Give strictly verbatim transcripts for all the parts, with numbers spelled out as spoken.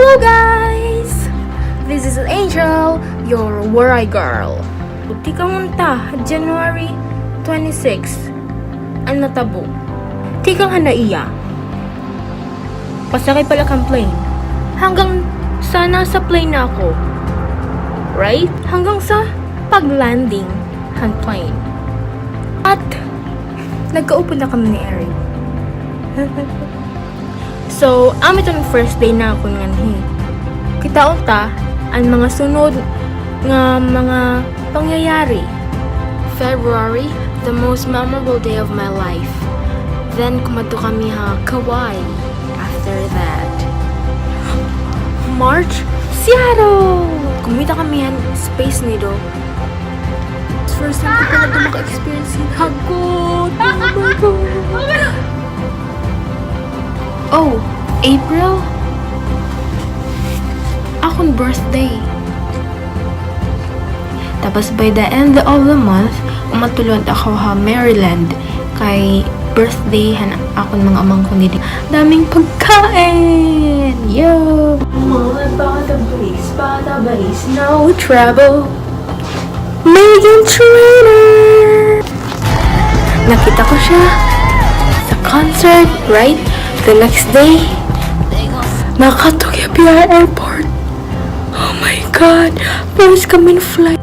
Hello guys! This is Angel, your Waray girl. Tikang unta, January twenty-six, an natabo. Tikang han iya, pasakay pa la kan plane. Hanggang sa nasa plane na ako. Right? Hanggang sa pag-landing han plane. At nagkaupod na kami ni Eric. So, amo ito an first day nakon nganhi. Kitaon ta an mga sunod nga mga pangyayari. February, the most memorable day of my life. Then, kumadto kami ha Kauai after that. March, Seattle! Kumita kami han Space Needle. First time ko pala ito maka-experience hin hagot. Oh my God! Oh, April? Akon birthday. Tapos by the end of the month, umatulon ako ha Maryland kay birthday han akon mga umangkon didi. Daming pagkain! Yo! Mga bata balis, bata balis, no trouble. Meghan Trainor! Nakita ko siya sa concert, right? The next day, nakatugya pa ha airport. Oh my God! First kami flight.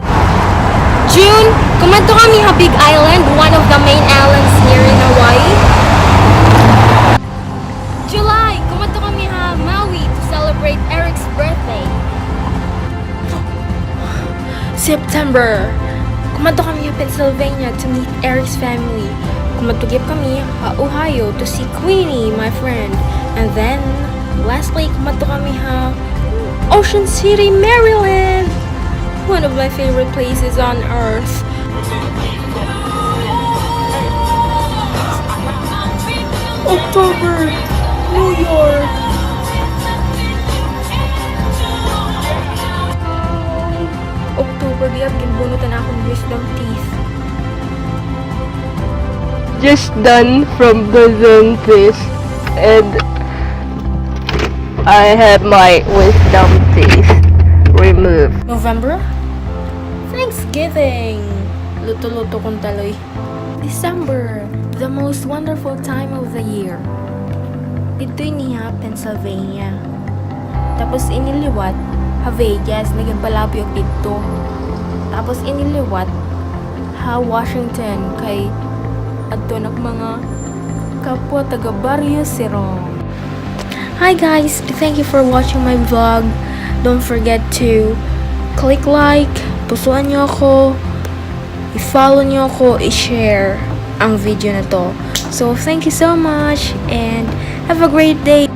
June, kumadto kami ha Big Island, one of the main islands here in Hawaii. July, kumadto kami ha Maui to celebrate Eric's birthday. September, kumadto kami ha Pennsylvania to meet Eric's family. Kumadto gihap kami ha Ohio to see Queenie, my friend. And then, lastly, kumadto kami ha Ocean City, Maryland, one of my favorite places on earth. October, New York. October, gihap ginbunot an akon wisdom teeth. Just done from the dentist, and I had my wisdom teeth removed. November, Thanksgiving. Luto-luto kon taloy. December, the most wonderful time of the year. Didto ini ha Pennsylvania. Tapos ini liwat ha Vegas, nagin-palabi ak didto. Tapos ini liwat ha Washington kay adto an ak mga kapwa taga Barrio Cerrón. Hi guys, thank you for watching my vlog. Don't forget to click like, pusuan niyo ako, i-follow niyo ako, i-share ang video na 'to. So, thank you so much and have a great day.